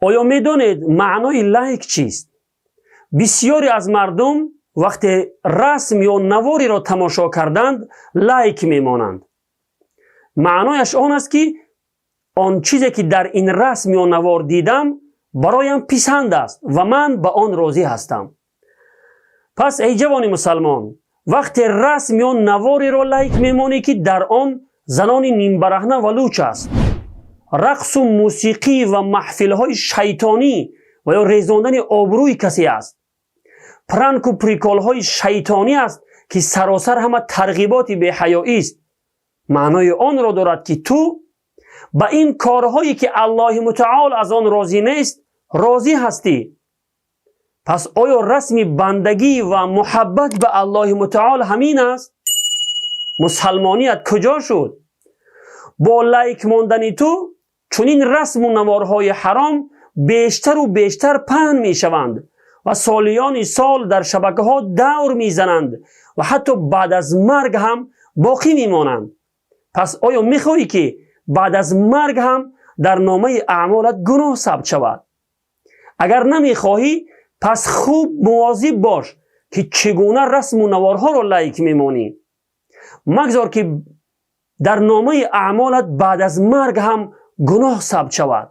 Оё медонед, маънои лайк чист? Бисёре аз мардум вақте расм ё навориро тамошо карданд, лайк мемонанд. Маънояш он аст, ки он чизе, ки дар ин расм ё навор дидам, бароям писанд аст ва ман ба он розӣ ҳастам. Пас, эй ҷавони мусалмон, вақте расм ё навориро лайк мемонӣ, ки дар он занони нимбараҳна ва луч аст, рақсу мусиқӣ ва маҳфилҳои шайтонӣ ва ё резондани обрӯи касе аст, пранку приколҳои шайтонӣ аст, ки саросар ҳама тарғиботи беҳаёист, маънои онро дорад, ки ту ба ин корҳое, ки Аллоҳи мутаол аз он розӣ нест, розӣ ҳастӣ. Пас оё расми бандагӣ ва муҳаббат ба Аллоҳи мутаол ҳамин аст? Мусалмоният куҷо шуд? Бо лайк мондани ту чунин расму наворҳои ҳаром бештару бештар паҳн мешаванд ва солиёни сол дар шабакаҳо давр мезананд ва ҳатто баъд аз марг ҳам боқӣ мемонанд. Пас оё мехоҳӣ, ки баъд аз марг ҳам дар номаи аъмолат гуноҳ сабт шавад? Агар намехоҳӣ, пас хуб мувозиб бош, ки чӣ гуна расму наворҳоро лайк мемонӣ. Магзор, ки дар номаи аъмолат баъд аз марг ҳам гуноҳ сабт шавад.